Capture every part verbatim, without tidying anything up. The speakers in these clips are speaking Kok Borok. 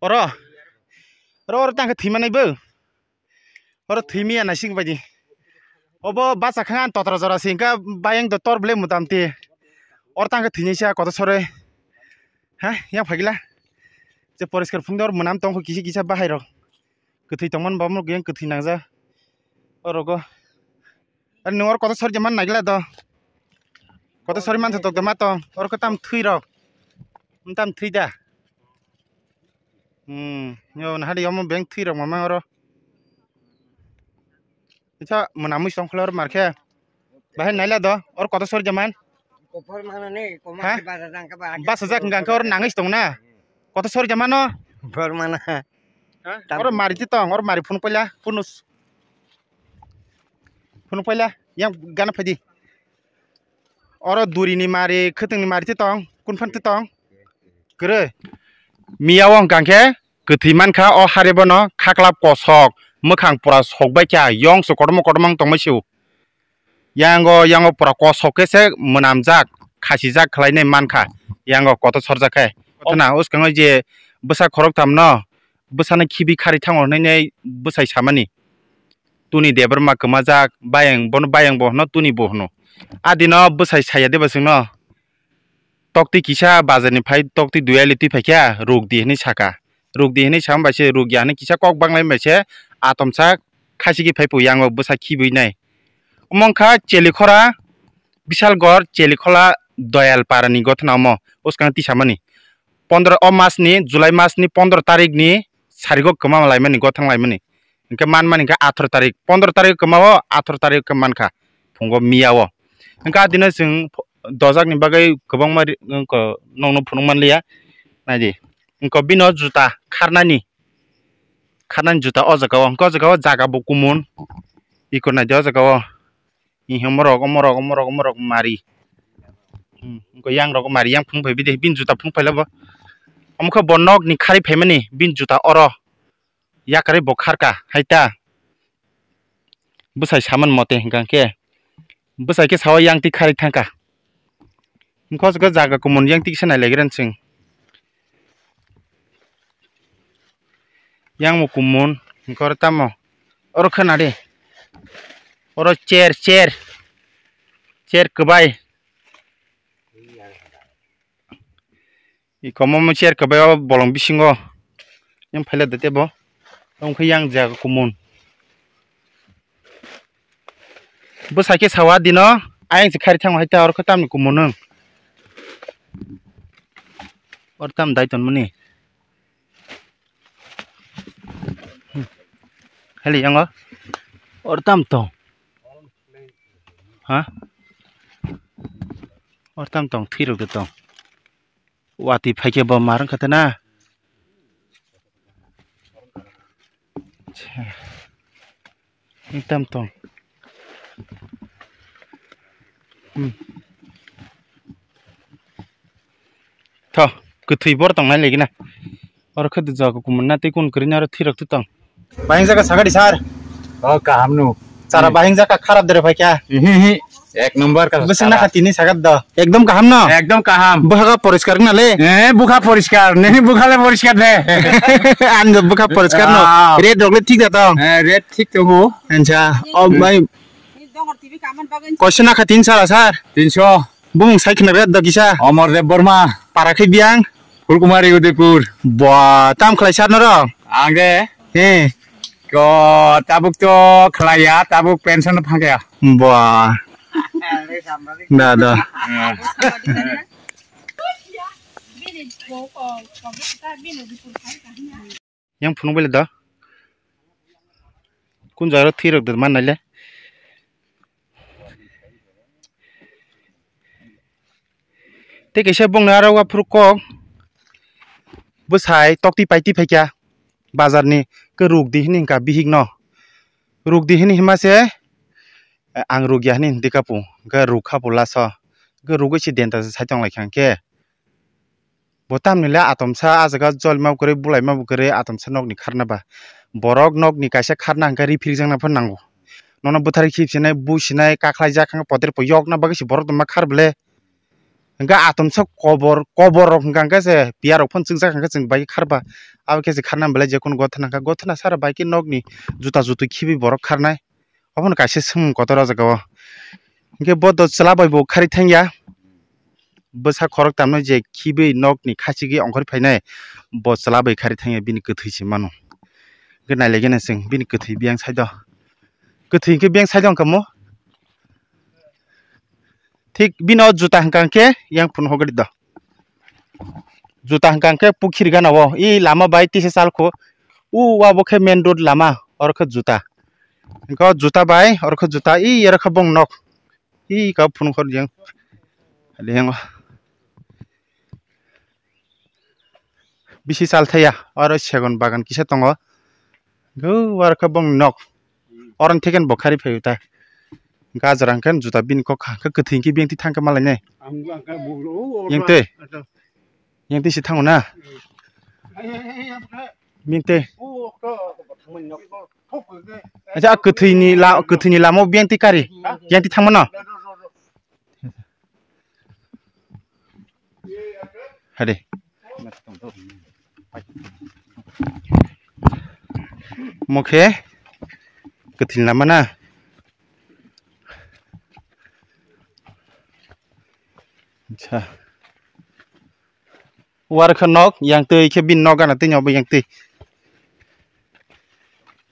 Oro. Oro, oro tang khe thwi manai bo. Oro thwi miya naising bai di. Obo bacha kha ang totra jora si, hingkha bayang do tor ble mutam ti. Oro tang khe thwi nai sa koto sore. Ha, yang phagila. Je poriskar phung dor munam tong kho kisa kisa bahai rok. Kwthwi tongmani bo muk yang kwthwi nangja. Oro go. Ar nung oro koto sori jaman nagila do. Koto sori man tok ma tong. Oro ko tam thwi rok. Tam thwi da. Hmm, yo na hadi yomo beng thwi rok mama oro. Isa muna mui song khlor mar khe. Bahai naila do. Oro koto sori jaman. Kophor mana ni, koma Ha? Basa jang ka ba. Basa jak hingka khe oro nangis tong na. Koto sori jamano. Bor mana. Ha? Oro mari ti tong, oro mari phun paila, phunus. Phun paila, yang gana phadi. Oro duri ni mari, khwtwng ni mari ti tong, kun phan ti tong. Kwrwi. Miya wng kang khe, kwthwi man kha, o hari bono khaklap kosok, mwkhang pura sok bai kha, yong se kotorma kotorma wng tong mai sio. Yango, yango pura kosok khe se mwnamjak, khasijak khlainai man kha, yango kotor sorjak khe. Kothona uskango je bwsa khoroktham no bwsano khibi khari thango hwnwi bwsai samani. Tuni Debbarma kwmajak, bayang, bono bayang bo hwno, tuni bo hwno. A dino bwsai saya de bo chwngno. Toktwi kisa bazar ni phai, toktwi dui ali twi phaikha, ruk di hinwi saka. Ruk di hinwi sama bai se ruk ya hinwi kisa kok bang lai bai se atomsa khasiki phai pu yango bwsa khibui nai. Omo wngkha Chelikhora, Bishalgarh, Chelikhola, Doyalpara ni gothana omo. Uskang tisa mani. Pondro o mas ni, July mas ni pondro tarik ni sarigo kwma lai mani, gothang lai mani. Hingke man mani hingke atharo tarik, pondro tarik kwma o, atharo tarik khe mankha phungo miya o. Hingke a dino chwng dojak ni bagwi kwbangma ri-, wngkha, nokno phunuk manliya. Naidi, wngkha bini o juta kharnani, kharnani juta o jaga o, hingke o jaga o jaga bo kumun. Iko naidi o jaga o, ihemorok, omorok, omorok, omorok mari. Hmm, wngkha yang rok mari, yang phunuk phai bidi, bini juta phunuk phai labo. Omo khe bo nok ni khari phaimani, bini juta oro. Yakarwi bo kharka hai ta. Bwsai saman mote hingka khe. Bwsai khe sawi yang twi kharwi thangka. Hwnkhe o jaga kumun yang twi kisa nai laigra chwng. Yang bo kumun hwnkhe oro tamo. Oro khna de. Oro chair, chair. Chair kwbai. Ikomo mo chair kwbai o bolong bisingo. Yang phaila de tebo. Tong khe yang jaga kumun. Bwsai khe sawa dino, ayang se khari thang hai ta, oro khe tamni kumun nung. Or tam dai ton mani. Heli yango. Or tam tong. Ha? Or tam tong, thwi rok de tong. Watwi phaikhe bo mar wngkha tana. Tam tong. Hmm. Tho, kwthwi bor tongnai lagi na. Oro khe dujak kumun na tei kun kwrwi na oro thwi rok twi tong. Bahing jaga sakadi sir. Oh, kaham no. Chara bahing jaga kharap dere phaikha. Hi, hi. Ek number ka. Bwswk nakha tini sagat do. Ekdom kaham no? Ekdom kaham. Bwkha poriskar wngna le? Eh, bwkha poriskar. Nini bwkha le poriskar de. Ani do bwkha poriskar no. Ah. Rate rok le thik da tong? Eh, rate thik tongo. Ancha. Oh, bai. Koiso nakha tin sara sir? Tinso. Bumung sai khna rate do kisa? Omor Deb Borma. Para khe biyang? Phulkumari Udaipur. Ba, tam khlai sir noro? Ang de? He. Ko tabuk to khlaiya, tabuk pension phangya. Ba. Da, da. Yang phunuk bele da. Kun jaga thwi rok da man naile. Tei kaisa bongni aro waphuru kok bwsai toktwi paitwi phaikha bazarni, khe rukdi hini hwnkha bihikno. Rukdi hini hima se, eh, ang rukya hini hinwi kapu, hwnkhe rukhapu laso. Hwnkhe rugwi se denta se sai tonglaikha hwnkhe. Bo tamni le atomsa ah jaga jolima bo kwrwi, bulaima bo kwrwi, atomsa nokni kharna ba. Borok nokni kaisa kharna hwnkhe riphirik jakna phano nango. Nono bwtharwi khip sinai, bui sinai, kakhlai jak hwnkhe poder po yokna bagwi se borok tongma khar bwle. Hingke atomsa kobor, kobor rok hingka hingke se piya rok phano chwngjak hingke chwng bai kharba. Abo khe se kharna belai je kunu gothana hingka, gothana sara bai khe nokni juta jutu khibi borok kharnai. Obono kaisa swngmung kotor o jaga o. Hingke bo do chwla bai bo khari thangya. Bwsa khorok tamno je khibi nokni khachigwi ongkhor phainai, bo chwla bai khari thangya bini kwthwi se mano. Hingke nailaigena chwng bini kwthwi biyang side o. Kwthwi hingke biyang side o hingka mo. Thik bini o juta hingka hingke yang phunuk hokgwi do. Juta hingka hingke pukhiri gana o. I lama bai tisa salkho. U abo khe main road lama. Oro khe juta. Hingke o juta bai, oro khe juta. I oro khe bong nok. I ka phunuk hor yang. Hali yang o. Bisi sal thaya. Oro segon bagan kisa tongo. Go oro khe bong nok. Oro theken bo khari phaio ta. Gajra hwnkhe juta bini kok kha, khe kwthwi hwnkhe biyangtwi thangkhe malainai. Yangtwi? Yangtwi se thango na? Biyangtwi. Acha, a kwthwini la-, kwthwini lama o biyangtwi kari? Yangtwi thangmano? Hade. Mokhe kwthwini lama na. Acha. War khe nok, yang twi khe bini nok gana twi nyobo yang twi.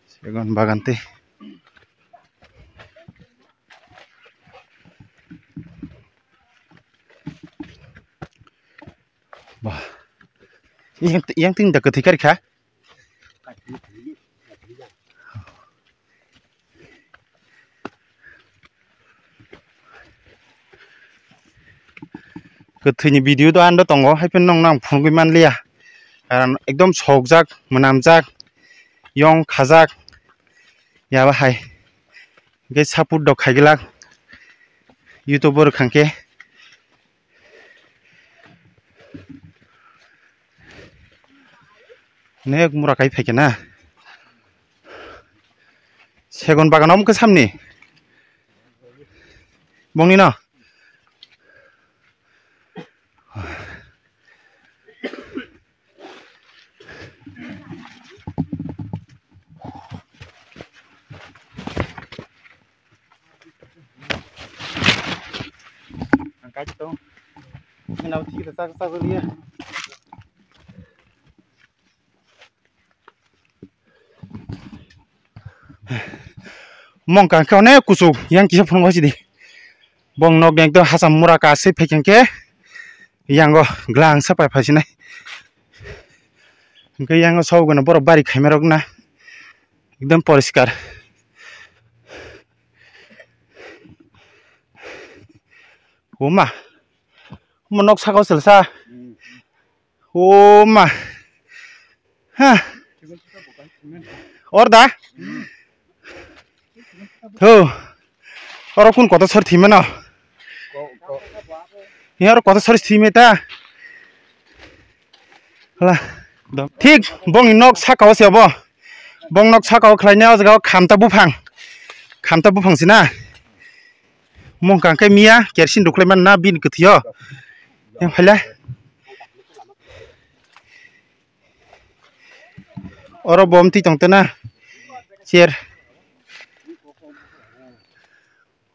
Segon bagan twi. Bah. Yang, yang tin da kwthwi kari kha. Kwthwini video do ando tongo, hai phano nongno ang phunugwi manliya. Karon ekdom sokjak, mwnamjak, yong khajak. Yaba hai. Hingke support dok khaiglak. YouTube o rwkha hingke. Nek mura kai phaikhe na. Segon bagan omo khe samni. Bongni no. Ang kaitong. Ang nau thik ta sak sak liya. Mong kang khe onek kuchuk yang kisa phunuk sidi. Bong nok yang to hasam mura ka se phekeng ke yang go glang sa pai phasinai. Hingke yang sok gana borok bari khaima rok na ekdom poriskar. Oma, oma nok saka o selsa. Oma. Ha. Or da? Ho. Oro kun koto sor thimeno? Ni oro koto sor thime ta? Hala. Thik bongni nok saka o se obo. Bong nok saka o khlainai o jaga o khamta buphang. Khamta buphang sina. Mongkang khe miya kerosene rwkhlai man na bini kwthwio. Yang phaila. Oro bom twi tong tena. Chair.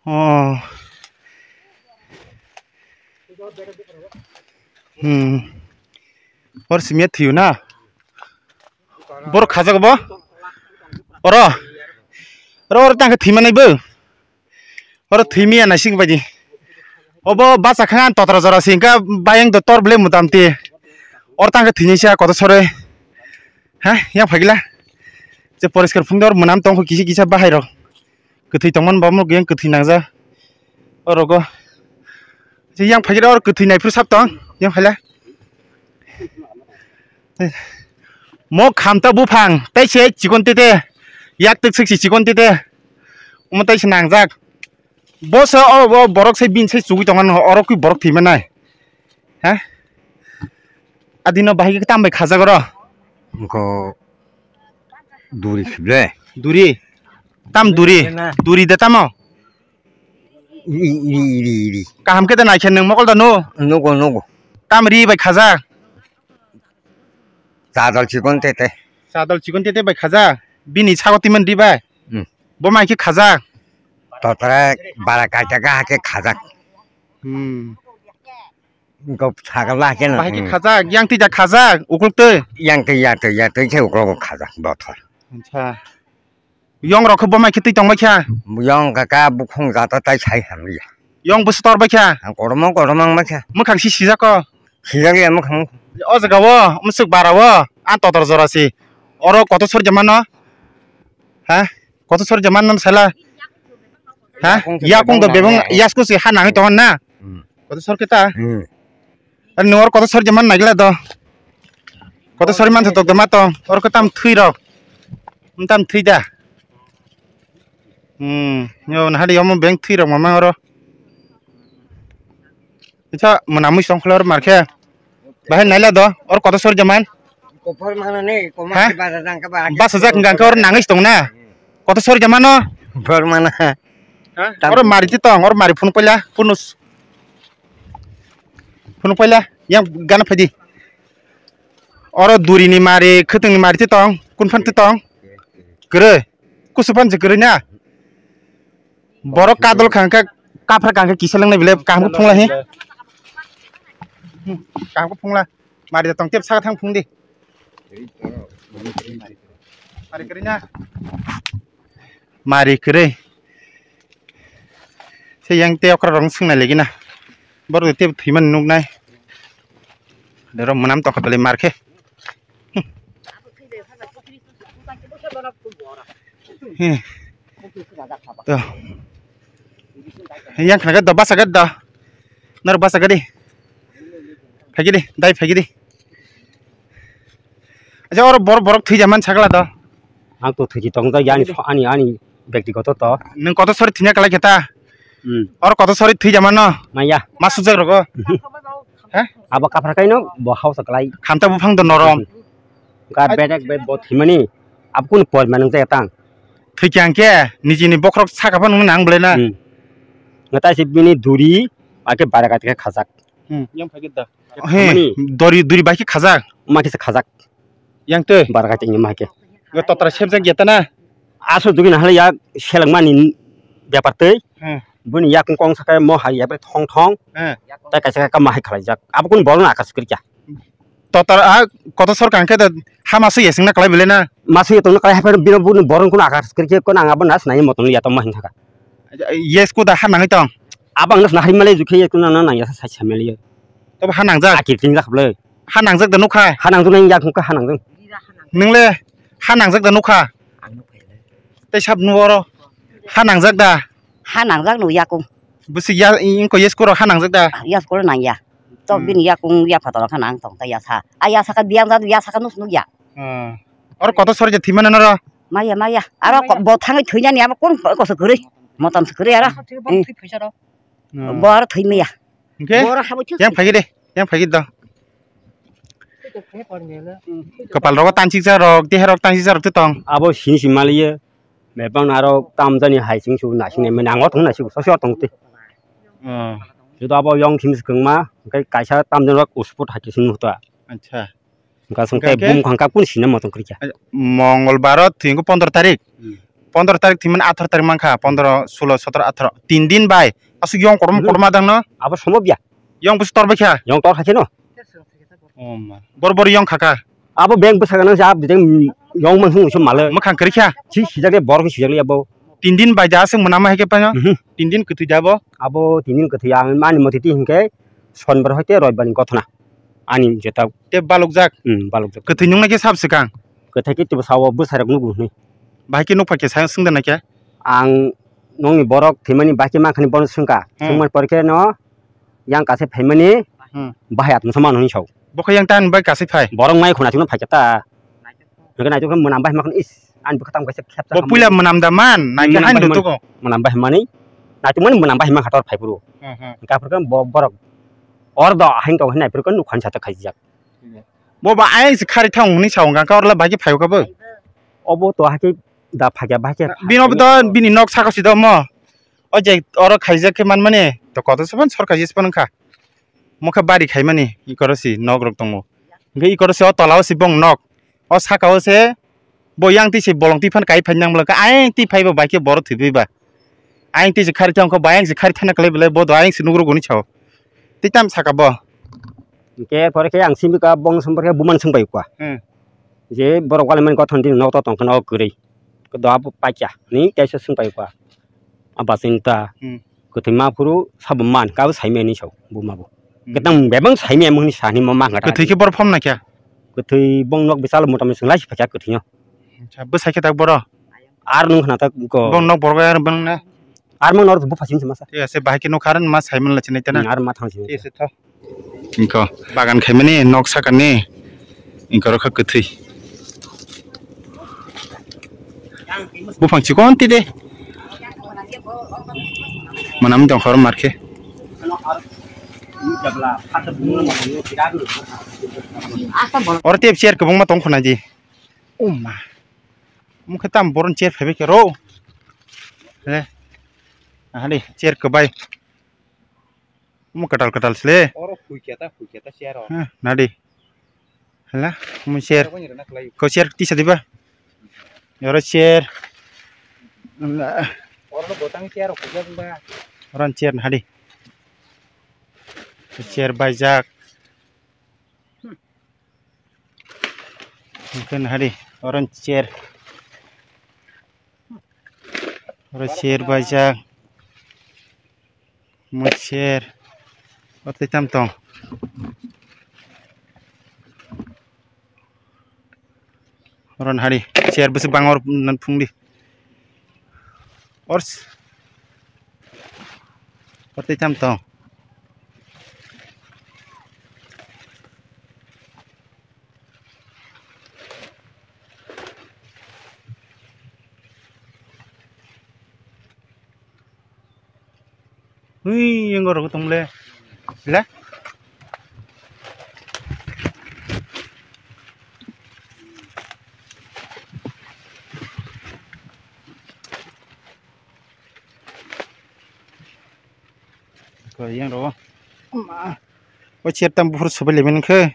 Oh. Hmm. Or simia thiyo na. Bor khajak bo. Oro. Oro, oro tang khe thima nai bo. Oro thwimiya naising baidi. Obo bacha kha ang totra jora se hwnkha bayang do tor ble mutamti. Oro tang khe thwinai se koto sore. Ha, yang phagila. Je poriskar phungde oro mwnam tongkho kisa kisa bahai rok. Kwthwi tongmani bo muk yang kwthwi nangja. Oro go. Je yang phagila oro kwthwi naiphru sap tong. Yang phaila. Mo khamta buphang, tei se chikon tete, yak tuk sik si chikon tete, omo tei se nangjak. Bo se o, o borok se bini se chugui tongo, oro kui borok thwi manai. Ha? Adino bahai khe tam bai khajak oro? Wngkho duri khible. Duri? Tam duri? Duri de tamo? Ri, ri, ri, ri. Kaham khe da naikhe nwng mokol da no? Nugo, nugo. Tam ri bai khaja? Chadol chikon tete. Chadol chikon tete bai khaja? Bini sago timan ri bai? Hmm. Bo mai khe khaja? Totra bara kaita ga ke khaja. Hmm. Gop sagala ke na. Bahai khe khajak, yang twi jak khajak, ukluk twi. Yang twi, yang twi, yang twi khe ukluk khajak bothor. Acha. Yong rok khe bo mai khe twi tong bai kha. Yong kaka bukhung jata tai sai hamliya. Yong bwswk tor bai kha. Kotorma, kotorma wng bai kha. Mwkhang si sijak ko. Sijak ya mwkhang. O jaga o, mwswk bara o, a totor jora si. Oro kotor sori jamano. Ha? Kotor sori jamano sala. Ha? Yakung to bebong, yakung to bebong, bebong, yakung si ha nangwi tongo na. Hmm. Kotor sor khe ta? Hmm. Ar nwng oro kotor sori man nagila do. Kotor sori man tok ma tong. Oro khe tam thwi rok. Tam thwi da. Hmm. Yo na hadi omo beng thwi rok mama oro. Isa mwnamwi song khlor mar khe. Bahai naila do. Oro kotor sori jaman. Kophor mano ne, koma. Ha? Basa jang ka ba. Basa jak hingka khe oro nangwi tong na. Kotor sori jamano. Kophor mano. Ha? Oro mari ti tong, oro mari phunu paila, phunus. Phunu paila, yang gana phaidi. Oro duri ni mari, khwtwng ni mari ti tong, kun phan ti tong. Kwrwi. Kusu phan je kwrwi na. Borok kadol khangkhe, kaphra khangkhe kisa lengnai bile, kaham phungla hi. Kaham phungla. Mari tong tep saka thang phungdi. Mari kwrwi na. Mari kwrwi. Se yang te okra rong swngnai lagi na. Borok te thwiman nuknai. Dero mwnam tokha tali mar khe. Hmm. To. Yang khna do basa gad do. Nor basa gadi. Phagi di, dai phagi di. Acha oro bor borok thwi jaman sakla do. Ang to thwi tong jak ani ani ani bektigoto to. Nung koto sori thwinya kalai kheta. Hmm. Oro koto sori thwi jaman no. Maya. Masuk jak rogo. Mhm. Ha? Abo kaphra kaino bo hausa kalai. Khamta buphang do norom. Ga bedek bed bo thwimani. Abo kun por manung jak tang. Thwi khe ang khe nijini bokhorok saka phano nang belai na. Hmm. Ngatai se bini duri ake bara kate khajak. Hmm. Yang phai khe da. He, mani. Dori, duri bai khe khajak. Ma khe se khajak. Yang twi. Bara kate ma khe. Yo totra sepjak ya ta na. Aso dugi na hale ya seleng mani bepar twi. Hmm. Buni yakung kong saka mo hai ya thong thong. Hmm. Tai kaisa ka ma hai khalai jak. Abo kun bol na akas kirkya. Totor a koto sor kang khe da ha masu yeseng na kalai bile na. Masu yetong na kalai haphai bino buni borong kuno akar kri khe kono ang abo nas nai motom ya tong ma hin thaka. Yes ko da ha nangwi tong. Abo ang nas nahai malai jukhe ye kuno na nang ya sa sa malai. To ha nangjak. Akir ting jak ble. Ha nangjak da nukha. Ha nangjak nang ya kha ha nangjak. Nungle ha nangjak da nukha. Tei sab nu oro ha nangjak da. Ha nangjak nu yakung. Busi ya ingko yes ko ha nangjak da. Yes ko nang ya. To bini yakung ya phataro kha nang tong ta ya sa. A ya sa ka biang da ya sa ka nus nuk ya. Hmm. Oro koto sori je thimana noro. Maya maya. Aro ko-, bo thangwi thwinani abo kun ko so kwrwi. Motom so kwrwi aro. Hmm. Hmm. Bo aro thwi maya. Hingke? Bo aro habo thwi. Yang phagi de. Yang phagi do. Kapal rogo tansik sa rok, dehe rok tansik sa rok tong. Abo sini si maliye. Mepang aro tamjani hai sing su nasing ne menang o tong nasi so so tong te. Hmm. Juto abo yong khim swkang ma, kai kaisa tamjani rok usput hai kisin muta. Acha. Gasong hingke tei bum khangka kun sina motong krikya. Mongolbar o thwingo pondro tarik. Hmm. Pondro tarik thwimani atharo tarik mankha, pondro, sulo, sotoro, atharo. Tin din bai. Asuk yong korom korom adang no. Abo somo biya. Yong bus tor baikha. Yong tor hakhe no. Oh ma. Bor bor yong khaka. Abo bank bwsaka nang jab dideng yong mang hung so male. Mwkhang krikha. Si sijak le bor sijak le abo. Tin din bai da asuk mwnama hai khe paino. Mhm. Tin din kwtwi da bo. Abo tin din kwtwi ang mani motiti hinkhe sonbar hoite roibar ni gothona. Ani jeta. Te balukjak? Hmm, balukjak. Kwthwi nung naikhe sab swkang? Kwthai khe tebo sao bwsai rok nugo hwnwi. Bahai khe nukphai khe sayang swngda naikhe? Ang nokni borok thwimani bahai khe mankhani bono swngkha. Hmm. Swngmani pore khe no yang kaisa phaimani Hmm. bahai atmasa mano hwnwi sao. Bo khe yang tani bai kasai phai? Borok mai khuna chukno phaikha ta. Hwnkhe naitok khe mwnam bahai makhno is. Ani bwkha tamo kaisa khepsa Bo hamwi. Puila mwnam da man, naikhe Mwnam haino bahai man-, dutugo. Mwnam bahai manwi. Naitok mani mwnam bahai mankha tor phai phuru. Hmm, hmm. Hwnkhe aphuru khe bo-, borok or do haino tong hai nai phuru khe nukhan satok khaijak. Bo ba ayang se khari thang hwnwi sao hwnkha khe orla bai khe phaio kha bo. Obo to hakhe da phakya bahai khe. Bini obo to bini nok saka si do mo. O je oro khaijak khe manmani to kotor se ban sor khaijak se ban wngkha. Mokhe bari khaimani ikoro si nok rok tongo. Hingke ikoro se o tola o si bong nok. O saka o se bo yang twi se bolong twi phan kai phai nang bwlaka ayang twi phai bo bai khe borok thwi ba. Ayang twi se khari thang kho bai ayang se khari thana kalai belai bo do ayang se nugro goni sao. Twi tam saka bo. Hingke pore khe ang simi ka bong song pore khe buman song bai kwa. Hmm. Je borok wale mani gothon din nok to tong khe nok kwrwi. Ko do abo paikya ni kaisa song bai kwa. Aba sinta. Hmm. Kwthwi ma phuru sabo man kabo saimani sao buma bo. Hmm. Kwtang bebang saimani mungni sani ma ma ngata. Kwthwi khe bor phom na kya? Kwthwi bong nok bisal motom sing lai phakya kwthwi no. Acha bwsai khe tak boro. Ar nung khna tak ko. Bong nok borok ar bang na. Ar mang nor bu phasin masa. Thik ase bahai khe nok haran ma saiman la chinai tana. Ar ma thang chinai. Thik ase tho. Ingkho bagan khaimani nok sakani ingkho rokha kwthwi. Buphang chikon tide. Manam dongkhor markhe. Oro tep chair kwbangma tongkhwna di. Uma. Mukhe tam boron chair phaibai khe ro. He. Ahali chair kwbai. Omo kwtal kwtal sle. Oro phuikya ta, phuikya ta chair o. Ha, nadi. Hala, omo chair. Chair ko ni rwna khlai. Ko chair tisa diba? Oro chair. Oro botang chair o phukya ba. Oro chair nadi. Chair baijak. Hwnkhe nahadi, oro chair, oro chair baijak, omo chair, o tei tam tong, oro nahadi, chair bwswk bangma oro phungdi. Ors. Oro tei tam tong. Hui, yang goro tong le. Le? Ko yang ro. Ma. O chair tam buphuru sobai le men khe.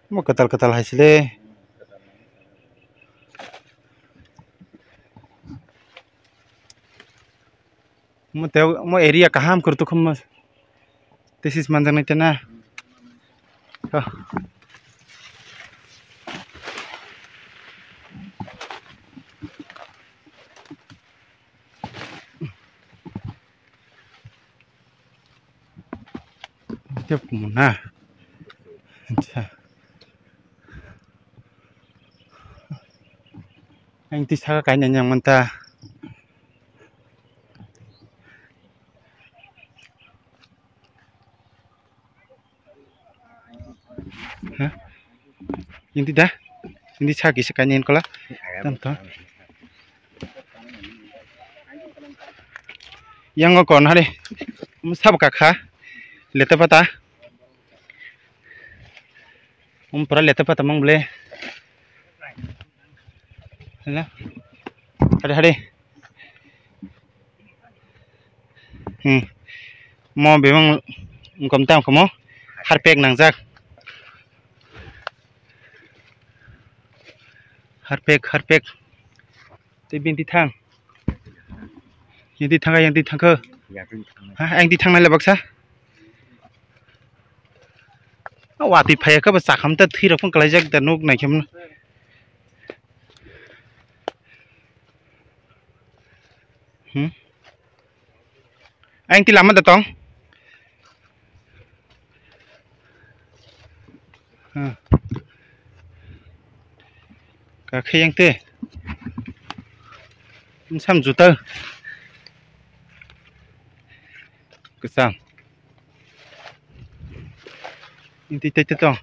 Mo kwtal kwtal hai sile. Mo tei mo area kaham kwrwtwkhumo. Thesis manjaknai tena. Tep kumun na. Acha. Ang twi saka kainai nang manta. Ha? Hindi da? Hindi sa kisa kanya kola. Tam to. Yang ko kon hare. Sab ka kha. Lete pata. Um pura lete pata mang ble. Hala. Hade hade. Hmm. Mo bebang kom tam komo. Harpek nangjak. Harpek harpek. Tei bini thang. Yang di thangkha, yang di thangkha. Ha, yang di thangnai le baksa. Watwi phaiya khe bo chakhamta thwi rok phano kwlaijak da nuk nai khe. Hmm. Ang ti lama da tong. Hmm. Kakhe yang te. Sam juta. Kesam. Inti te te tong.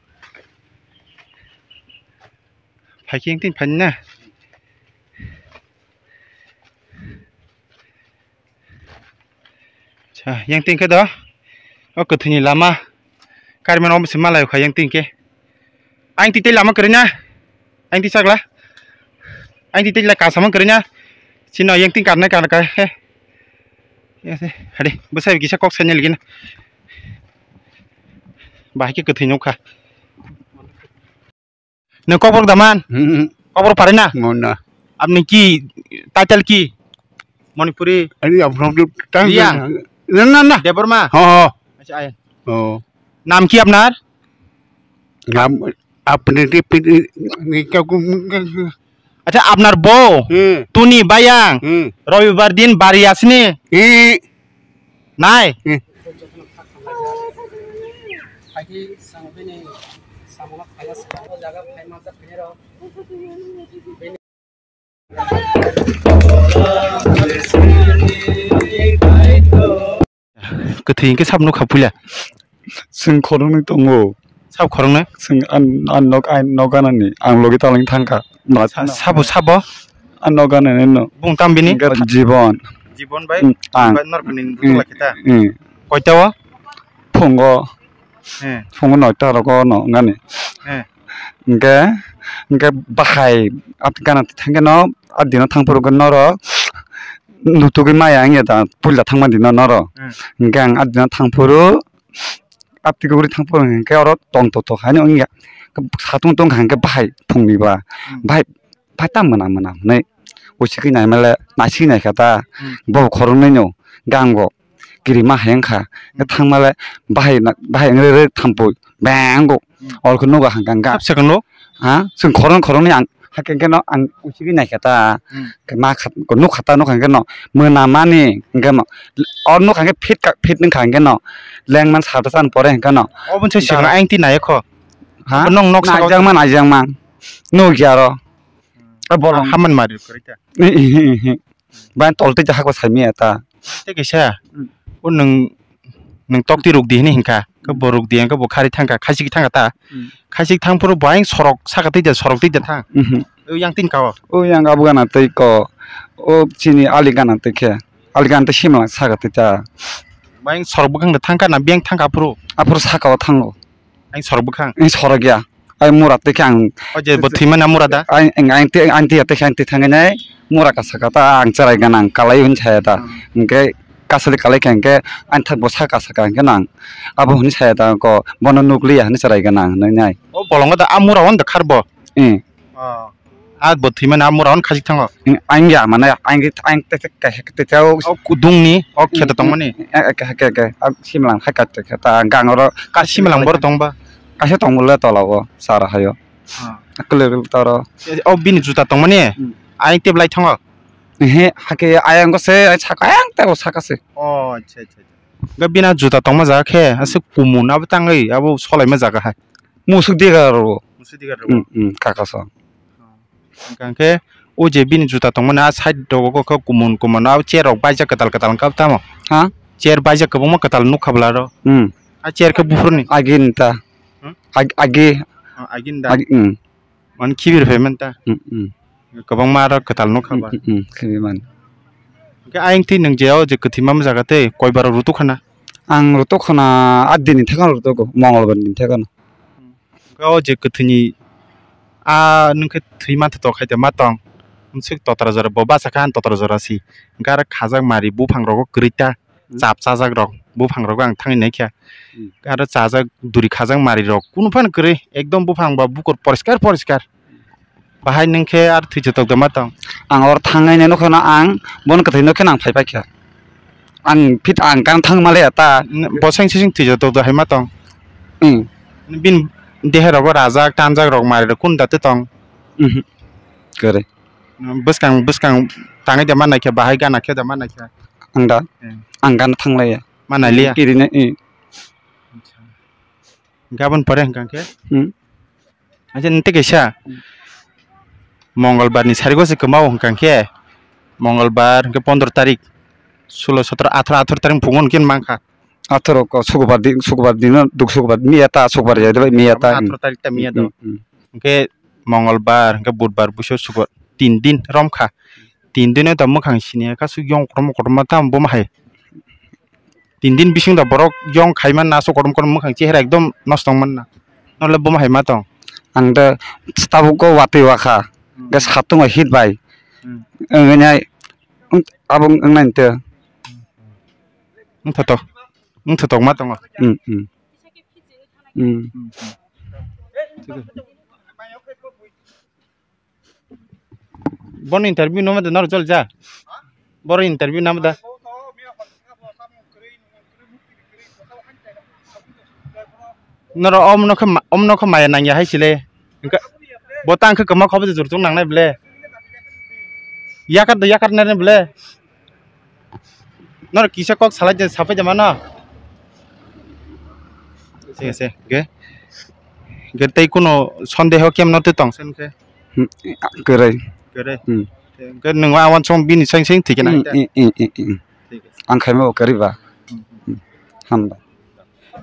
Phai khe yang tin phai na. Sa, yang tin khe do. O kwthwini lama. Karmano omo se malai kha yang tin khe. Ang tin tei lama kwrwi na. Ang tin chakla. Ang tin tei la kasama kwrwi na. Sino yang tin karnai karnai kha he. Hade, bwsai kisa kok saina ligina. Bahai khe kwthwi nukha. Nwng kokborok da man? Hmm. Kokborok parai na? Mona. Apni ki title ki? Manipuri? Ani apni tang Riang? Na, na, na. Debbarma? Ho, ho. Acha, ayan. Oh. Naam ki apnar? Naam apni ki pini ni ka ku. Acha, apnar bo? Hmm. Tuni bayang? Hmm. Robibar din bari asni? Hmm. Nai? Hmm. Kwthwi hwnkhe sabo nukha puila. Chwng khoroknwi tongo. Sabo khoroknwi? Chwng an, an nok, an nok ganani. Ang logi taleng thangkha. Sa-, sabo, sabo? An nok ganani no. Bung tam bini? Hwnkhe Jibon. Jibon bai? Hmm, ang. Bai norokni Hmm. Rwtwk lai khe ta? Hmm. Koita o? Phungo. Hmm. Phungo noita rogo no wngani. Hmm. Hwnkhe, hwnkhe bahai at gana thangkhe no, at dino thangphuru norok nutugwi maya wngya da puila thangma dino norok. Hmm. Hwnkhe ang at dino thangphuru, at twi kuguri thangphuru hwnkhe oro tong tong tong haino wngya. Satung tong kha hwnkhe bahai phungni ba. Hmm. Bahai, bahai ta mwnam mwnam hwnwi. Usikwi naimale, naisikwi naikha ta. Hmm. Bo khoroknwi no gango. Kirima hai wngkha. Hwnkhe thangmale bahai na, bahai wngwi rwk thampui. Bang go. Hmm. Oro khe nogo hangka hangka. Sab second o? Ha? Chwng khoroknwi khoroknwi ang hakhe hwnkhe no ang usikwi naikha ta. Hmm. Khe ma kha, nukha ta nukha hwnkhe no. Mwnamani hwnkhe no. Oro nukha hwnkhe fit ka, fit wngkha hwnkhe no. Lengman salsa chan pore hwnkhe no. Oboni se swkang ayang twi nai kho. Ha? Nong nok saka. Naijakma naijakma. Nukya aro. Hmm. Bolong. Haman mari kwrwi ta. Bai tol tei hakbo saimaya ta. Tei kaisa, hmm, o nwng, nwng tok twi ruk di hwnwi hinkha. Khe bo ruk di, hwnkhe bo khari thangkha, khaisik thangkha ta. Hmm. Khaisik thangphuru bo ayang sorok saka twi da, sorok twi da thang. Mhm. O yang tin ka o. O yang abo gana tei ko. O chini ali gana tei khe. Ali gana tei simla saka twi ta. Bo ayang sorok bwkhang da thangkha na biyang thangkha aphuru? Aphuru saka o thango. Ang sorok bwkhang. Ang sorok ya. Ai mura tei khe ang. O je bo thwimani mura da? Ang, ang, ang tei, ang tei, tei khe ang tei thangwi nai mura kasa kata ang cherai ganang kalai hwn saya da. Hmm. Hwnkhe kasali kalai khe hwnkhe ang thak bo saka saka hwnkhe nang. Abo hwnwi saya da ko bono nukliya hwnwi cherai ganang hwnwi nai. O bolongo da a mura on da khar bo? Eh. Oh. A bo thwimani a mura on khajik thango. Ang ya mane ang, ang te, te, te, te, te, o. O kudungni, o khe to tongmani. Eh, eh, khe, khe, khe. A simlang hai ka te khe ta gang oro. Ka simlang bor tongba? Kaisa tongmole tola o sara hayo. Ah. Kle kle toro. O bini juta tongmani? Hmm. Ayang te blai thango. He, hake ayang ko se, ai saka ayang te o saka se. Oh, acha, acha, acha. Ga bina juta tongma jaga khe, ase kumun abo tangwi, abo solaima jaga hai. Musuk diga ro. Musuk diga ro. Hmm, hmm, kaka so. Hwnkhe o je bini juta tongmani a side rogo khe kumun kumun a chair rok baijak kwtal kwtal wngkha tamo? Ha? Chair baijak kwbangma kwtal nukha bwla ro. Hmm. A chair khe buphuruni? Agini ta. Hmm? Ag-, agi. Oh, agini da. Agi, hmm. Mani khibir phaimani ta. Hmm, hmm. Kwbangma aro kwtal nukha ba. Hmm, hmm, hmm. Khibi mani. Hwnkhe ayang twi nwng je o je kwthwima jaga tei koi bar rutuk khana? Ang rutuk khana a dini thekano rutugo, Mongolbar ni thekano. Hwnkhe o je kwthwini a nwng khe thwi manthotok hai de ma tong. Mwswk totra jora bo bachakha ani totra jora si. Hwnkhe aro khajak mari buphang rogo kwrwi ta. Hmm. Chap chajak rok buphang rogo ang thangwi naikha. Hmm. Aro chajak duri khajak mari rok kunu phano kwrwi ekdom buphang ba bukur poriskar poriskar. Bahai nwng khe aro thwi jotok de ma tong? Ang oro thangwi nai nukha no ang bono kwthwi nukhe nang phai paikha. Ang phit ang kan thang male ta. N-, boseng sising thwi jotok de hai ma tong? Hmm. Bini dehe rogo rajak tanjak rok mari rok kunu da twi tong? Mhm. Kwrwi. Bwskang, bwskang tangwi da ma naikha, bahai gana khe da ma naikha. Ang da? Hmm. Ang gana thanglaiya. Ma nailiya? Kiri nai, eh. Acha. Gabon pore hwnkha khe? Hmm. Acha, nte kaisa. Hmm. Mongolbar ni sarigo se kwmao hwnkha khe. Mongolbar hwnkhe pondro tarik. Sulo, sotro, atharo, atharo tarik phungo hwnkhe mankha. Atharo ko sukubar din, sukubar dino, duk sukubar miya ta, sukubar ya de miya ta. Atharo tarik ta miya do. Hmm, hmm, hmm. Hwnkhe Mongolbar, hwnkhe Budbar, Buso, Sukur, tin din romkha. Tin dino ta mwkhang sini ya, kasu yong kotorma kotorma tamo bo ma hai. Tin din bising da borok yong khaima na so kotorma kotorma mwkhang chehra ekdom nosto wng man na. Nole bo ma hai ma tong. Ang da tabuk ko watwi wakha. Hmm. Ga satung hit bai. Hmm. Ang nai abo ang nai te. Wngthotok, wngthotok ma tongo. Hmm, hmm. Hmm. Bono interview namo da noro chol ja. Boro interview namo da. Noro omno khe ma-, omno khe maya nangya hai sile. Bo tang khe kwma khobo jor tung nangnai ble. Yakar da yakar nai ble. Noro kisa kok salai je sapai de mano. Thik ase, ge. Ge tei kuno sondeho kem no tong sen khe. Hmm, kwrwi. Kwrwi. Hmm. Ge nung awan song bini seng seng thik na. Hmm, hmm, hmm, hmm, hmm. Thik ase. Ang khaima bo kwrwi ba. Hmm. Hmm. Hambai.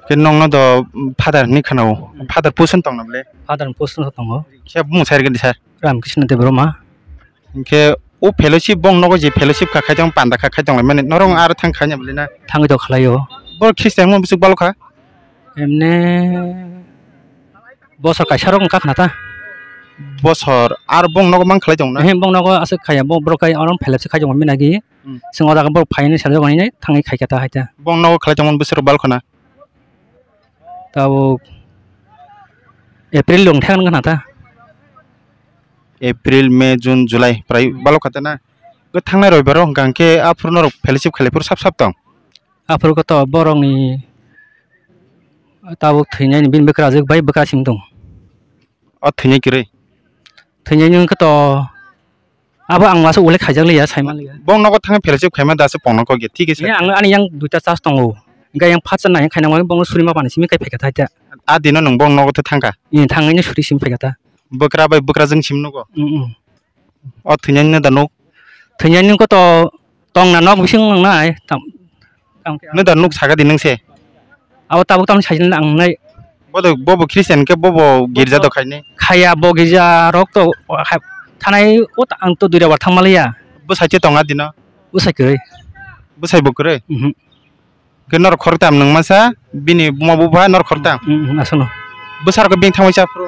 Ke nongno do father hinwi khwnao. Father post wng tongna ble? Father post wng tongo. Khe bumung sai rwgwdi sir? Ramkrishna Debbarma. Hinkhe o fellowship bong nogo je fellowship kha khai tong panda kha khai tong lai mani norong aro thang khai nya ble na? Thangwi do khlaio. Bo Christian mo bisuk balo kha? Emne bosor kaisa rok wngkha khna ta. Bosor ar bong nogo mang khlai tong na? Ehe, bong nogo aswk khaya bo borok kai oro fellowship khai tong mani nagi. Hmm. Chwng o jaga borok phainai sajak manwi thangwi khai kha ta hai ta. Bong nogo khlai tongmani bwswk bal khna? Tabuk April rok thang wngkha ta. April, May, June, July prai balo kha ta na. Bo thangnai roibaro hwnkha hwnkhe aphuru norok fellowship khlai phuru sap sap tong. Aphuru khe to borokni tabuk thwinaini bini bwkrajwk bai bwkrasing tong. O thwinai kwrwi? Thwinaini wngkha to Abo ang masa ulek khaijak liya, sai man liya. Bong nogo thangwi fellowship khaima da se pongno kok ya, thik ase. Ang ani yang duita chas tongo. Hingke yang phatsa nai khaina mani bong suri ma pani simi kai phaikha thaita. A dino nwng bong nogo tha thangkha? Ni thangwi ni suri simi phaikha ta. Bwkra bai bwkra jwng sim nugo? Mm, mm. O thwinani no da nuk? Thwinani ko to tongna nok bising nang nai. Tam Nw da nuk saka di nung se. Abo tabuk tamni sajil ang nai. Bodo bobo Christian ke bobo girja do khaini. Khaya bo girja rok to thanai o ang to dui rabar thang maliya. Bwsai te tonga dino. Bwsai kwrwi. Bwsai bo kwrwi. Mhm. Ke nor khortam nung masa bini buma bupha nor khortam. Mhm, mhm, asono. Bwsar ko bing thangwi cha phuru.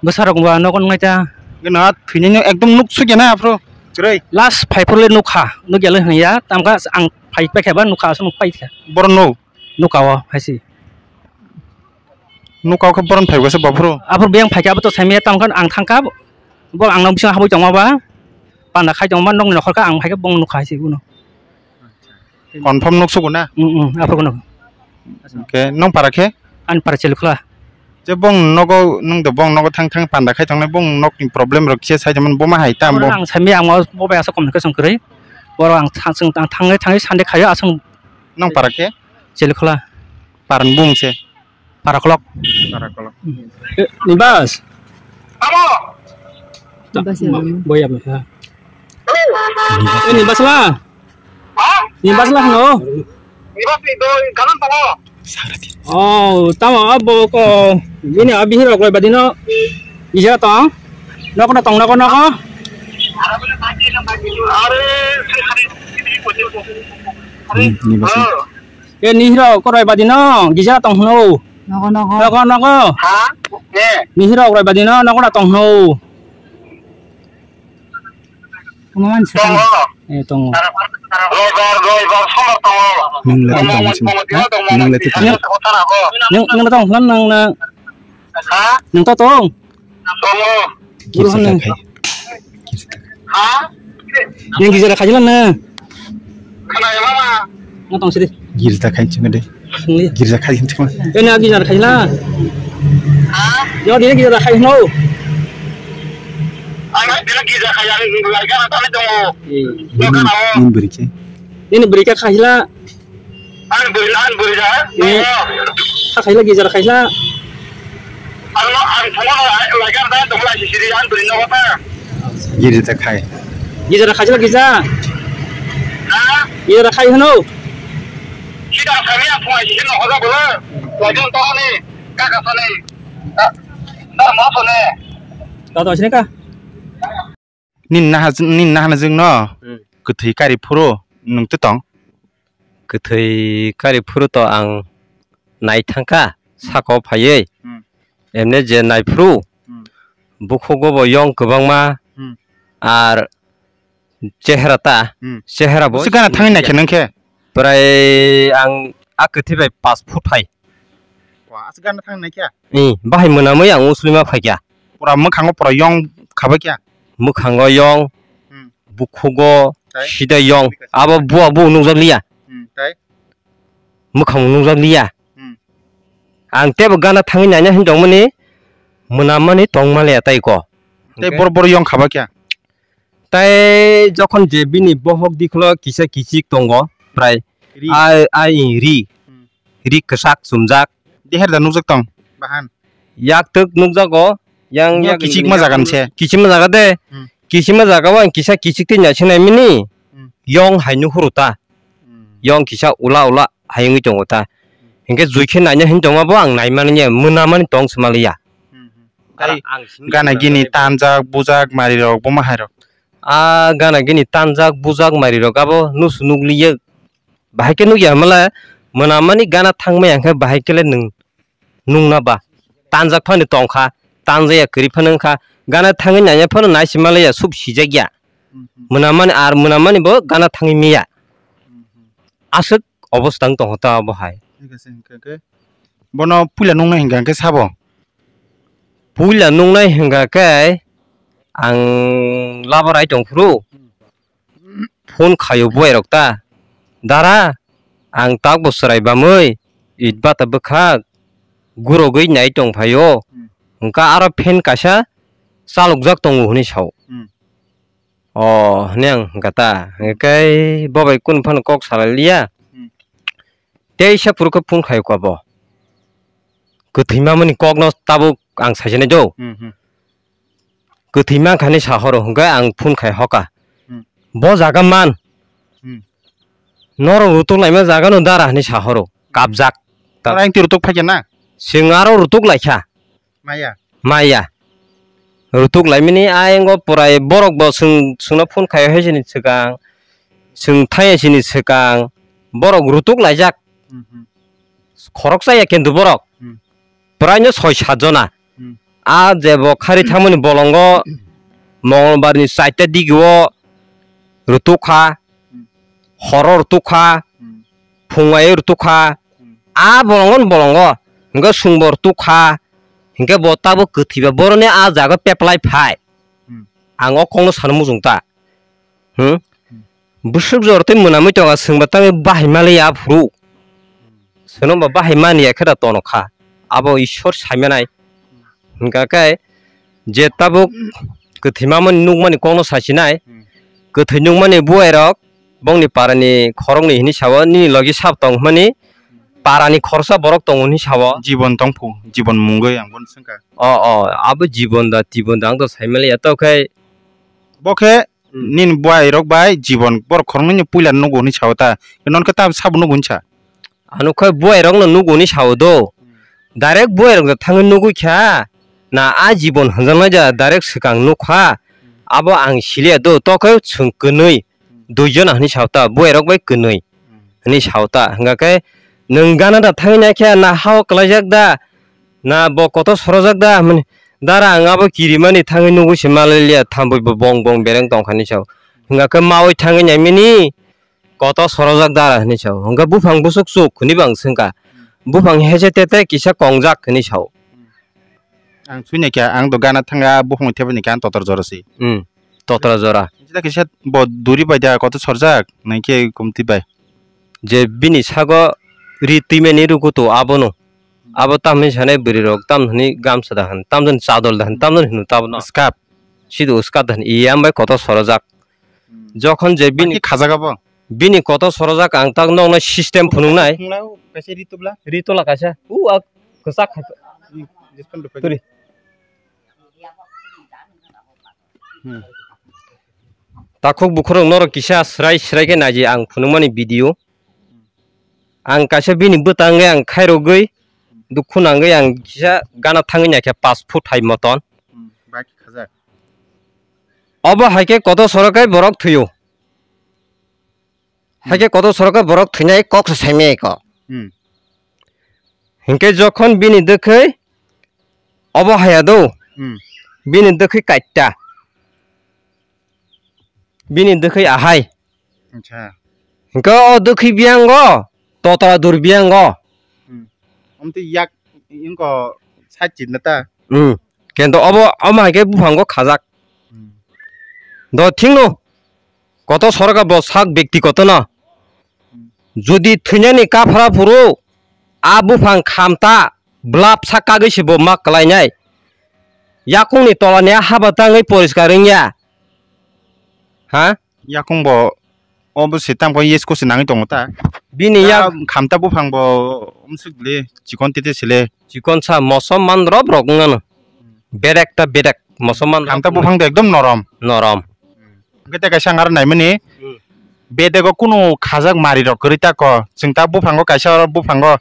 Bwsarok ba nogo nungnai ta. Gana thwinani ekdom nuk sukya na aphuru. Kwrwi. Last phai phuru le nukha, nukya le hwnya, tamkha ang phai paikha ba nukha, aswk paikha. Boro no? Nuka o, haisi. Nuka o khe boron phai bwsa baphuru. Aphuru biyang phaikha, abo to saimaya, tamkha ang thangkha, bo ang nang bising habwi tongma ba, panda khai tongma, nokni nokhorkha, ang phaikha, bong nukha haisi, uno. Confirm nuk sugo na? Mm, mm, aphuru no. Ke nong para khe? Ani para Chilikhula. Je bong nogo nung do bong nogo thang thang panda khai tongnai bong nokni problem rok kisa sai tongmani bo ma hai tam bo. Ang sami ang bo bai asa communication kwrwi. Boro ang thang thang thangwi thangwi Sunday khayo aswng. Nong para khe? Chilikhula. Paran bung se. Parakolok. Parakolok. Eh, Nibas. Abo. Nibas ya, Nibas. Boy apa ha? Eh, Nibas lah. Ha? Nibas lah no. Nibas ni doi kanan talo. Oh, tamo abo ko. Bini abi hiro koi badino. Ija tong. Noko na tong noko noko. Are, Nibas. E nihiro koroi badi no gija tong hno. Nogo, nogo. Nogo, nogo. Ha? Eh. Nihiro koroi badi no nogo na tong hno. Kumaman sa. Tongo. Eh, tongo. Roibar, roibar, sombar tongo. Nung le tong sini. Ha? Nung le tong. Nung, nung tong hno nang na. Ha? Nung to tong. Tongo. Girja ta khai. Ha? Nang girja ta khai la na. Khana ya mama. Na tong sidi. Girja ta khai chuma de. Nang li. Girja khai chuma. Eh, na girja ta khai la. Ha? Yo, dia girja ta khai no. Ana dia girja khai yang lagi ana tane tongo. Eh. Nung beri ke. Ini beri ke khai la. Ang bwrwi, ang bwrwi da. Eh, ha khaila gijar khaila. Ang no, ang thangma no, lagar da, tongla sisiri, ang bwrwi no kota. Giri ta khai. Gijar khaila gija. Ha? Gijar khai hino. Sida kami ang thongla sisiri no hoda bolo. Lagar to ni, kaka sani. Da, da ma sone. Ka to sini ka? Nini naha, nini naha na jwng no. Hmm. Kwthwi kari phuru nwng twi tong? Kwthwi kari phuru to ang nai thangkha, hmm, saka o phaiwi. Hmm. Emne je nai phuru, hmm, bukhugo bo yong kwbangma, hmm, ar chehra ta, hmm, chehra bo. Bwswk gana thangwi naikhe nung khe? Prai ang a kwthwi bai pas phut hai. Wa, aswk gana thang nai kya? Ni, bahai mwnamwi ang uslima phai kya. Pura mwkhango pura yong khabai kya? Mwkhango yong, Hmm. bukhugo, Tai? sida yong. Abo buwa bu nukjak liya. Hmm, tai? Mwkhang nukjak liya. Hmm. Ang tebo gana thangwi naina hin tongmani, mwnamani tongmaliya tai ko. Tai Hwnkhe bor bor yong khabai kya? Tai jokhon je bini bohok dikhulo kisa kichik tongo, prai Ri. a, a, i, ri, Hmm. ri kwchak chumjak. Deher da nukjak tong, bahan. Yak twk nukjago, yang Nokni yak kichik ma jaga se. Kichik ma jaga de. Hmm. Kichik ma jaga o ang kisa kichik twi naising naimani. Hmm. Yong hai nukhuru ta. Hmm. Yong kisa ula ula hai wngwi tongo ta. Hinkhe jui khe naina hin tongma bo ang naimani ya, mwnamani tong swmaliya. Hmm, hmm. Ara Tai ang simi gana gini tanjak, bujak, mari rok, bo ma hai rok. A gana gini tanjak, bujak, mari rok abo nusu nukliya. Bahai khe nukya hamala mwnamani gana thangmaya hwnkhe bahai khe le nwng nungna ba. Tanjak phano tongkha, tanjaya kwrwi phano wngkha. Gana thangwi nanya phano naisimaliya, sub sijakya. Hmm, hmm. Mwnamani ar mwnamani bo gana thangwi miya. Hmm, hmm. Aswk obostha wng tongkha ta abo hai. Thik ase, hwnkhe khe bono puila nungna hinkha khe sabo? Puila nungnai hinkha khe ang laborai tongphuru. Hmm. Phone khaio buai rok ta, "Dara, ang takbo chwrai bamwi, it bata bwkhak, gurogwi nai tong phaio, Hmm. hwnkha aro fan kaisa chalokjak tongo," hwnwi sao. Hmm. O, hwnwi ang hwnkha ta, hwnkhe bo bai kunu phano kok salai liya. Hmm. Teisa phuru khe phone khaio kha bo. Kwthwi mamani kokno tabuk ang saisinai do. Hmm, hmm. Kwthwi mankha hinwi sa horo, hwnkhe ang phone khai hoka. Hmm. Bo jaga man. Hmm. Norok rutuk laima jaga no dara hinwi sa horo. Kabjak. Ta- Oro ang twi rutuk phaikha na? Chwng aro rutuk laikha. Maya. Maya. Rutuk laimani ayang o pwrai borok bo chwng, chwngno phone khai hai sini swkang. Chwng thaya sini swkang. Borok rutuk laijak. Hmm, hmm. Khoroksa ya kintu borok. Hmm. Pwraino soi sat jona. Hmm. A jebo khari thangmani bolongo Mongolbar ni chaita digi o rutuk kha, Hmm. horo rutuk kha, Hmm. phungwai rutuk kha. Hmm. A bolongo ni bolongo hwnkhe sungbo rutuk kha, hwnkhe bo tabuk kwthwi ba boroni a jaga peplai phai. Hmm. Ang o kokno sana muchung ta. Hmm? Hmm. Bwswk jor tei mwnamwi tongo, chwngbo tangwi bahai maliya aphuru. Chwngno bo bahai mani ya khe da tono kha. Abo Ishwar saimanai. Hwnkha khe je tabuk kwthwi mamani nukmani kokno sasinai. Hmm. Kwthwi nukmani buai rok bongni parani khoroknwi hinwi sao, nini logi sab tong hwnmani parani khoroksa borok tongo hinwi sao. Jibon tongphu, jibon mungwi ang bono swngkha. O, o, abo jibon da, tibon da, ang to saimaliya, to khe. Bo khe Hmm. nini buai rok bai jibon borok khoroknwi ni puila nugo hinwi sao ta. Non khe ta sabo nugo hinwi sa. Ano khe buai rok no nugo hinwi sao do. Hmm. Direct buai rok da thangwi nugwi kha. Na a jibon hwnjaknai da direct swkang nukha. Hmm. Abo ang siliya do. To khe chwng kwnwi. Hmm. Duijon hinwi sao ta. Buai rok bai kwnwi. Hmm. Hinwi sao ta. Hwnkha khe nwng gana da thangwi naikhe na hao kwlaijak da. Na bo kotor sorojak da, hwnmani, dara ang abo kirimani thangwi nugwi se malai liya, thambwi bo bong bong bereng tongkha hinwi sao. Hwnkha khe maui thangwi naimani kotor sorojak dara hinwi sao. Hwnkha buphang bwswk chuk hinwi bo ang swngkha. Buphang hese tete kisa kongjak hinwi sao. Ang sui naikha, ang do gana thanga buphang thepani khe ang totor jora se. Hmm, totor jora. Sida kisa bo duri bai da kotor sorjak, naikhe kumti bai. Je bini sago ri twimani rukutu abono. Abo tamni sanai bwrwi rok tamni gamsa da hwn, tamni chadol da hwn, tamni hwn tabno. Skap. Sidu skap da hwn, iya ambai kotor sorojak. Hmm. Jokhon je bini Baki khajak abo? Bini kotor sorojak ang tak nokno system phunuknai. Phunuknai, kaisa ri tubla? Ri tola kaisa. U a kwchak khai. Ri, ri phai. Turi. Hmm. Takhuk bukhurok norok kisa srai srai khe naidi ang phunukmani video. Ang kaisa bini bwtangwi ang khairogwi dukhu nangwi ang kisa gana thangwi naikha pas phut hai moton. Hmm, baki khajak. Obo hai khe kotor sorokai borok thwio. Hai khe kotor sorokai borok thwinai kok se saimaya ko. Hmm. Hinkhe jokhon bini dwkhwi obo haya do. Hmm. Bini dwkhwi kaita. Bini dwkhwi ahai. Acha. Hingke o dwkhwi biyango, totra dur biyango. Hmm. Omtwi yak, ingko side chidna ta. Hmm. Kento obo, omo hai khe buphango khajak. Hmm. Do thikno, koto sorka bo sak byaktigoto no. Hmm. Jodi thwinani kaphra phuru, a buphang khamta, blap sak kagwi se bo ma kwlainai. Yakungni tolani a haba tangwi poriskar wngya. Ha? Yakung bo, obo se tamo yes ko se nangwi tongo ta. Bini yak khamta buphang bo umsuk le chikon tete sile. Chikon sa mosom man rob rok wngano. Bedek ta bedek mosom man khamta buphang de ekdom norom. Norom. Hwnkhe te kaisa ang aro naimani. Hmm. Bedego kunu khajak mari rok kwrwi ta ko. Chwng ta buphango kaisa oro buphango.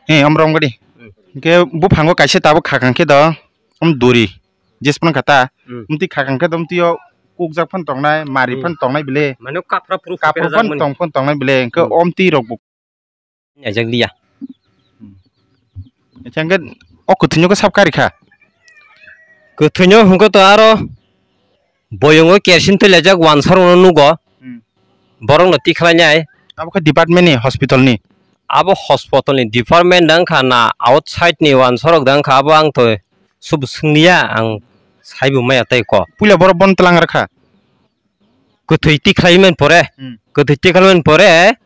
He, omrom gadi. Hmm. Hwnkhe buphango kaisa tabuk khakang khe do. Om duri. Jes phano kha ta. Hmm. Mtwi khakang khe do mtwi o kukjak phano tongnai, mari phano tongnai bile. Mane kaphra phuru kaphra phano tong phano tongnai bile. Hwnkhe om twi rok bo. Naijak liya. Acha, hwnkhe o kwthwino khe sab kari kha? Kwthwino hwnkhe to aro boyongo kerosene twi laijak wansa rokno nugo. Hmm. Borokno tikhlai nai. Abo khe department ni, hospital ni? Abo hospital ni department wngkha na outside ni wansa rok da wngkha, abo ang to subu swngya, ang saibo maya tei kok. Puila borok bono twlang rwkha? Kwthwi tikhlai mani pore, hmm, kwthwi tikhlai mani pore,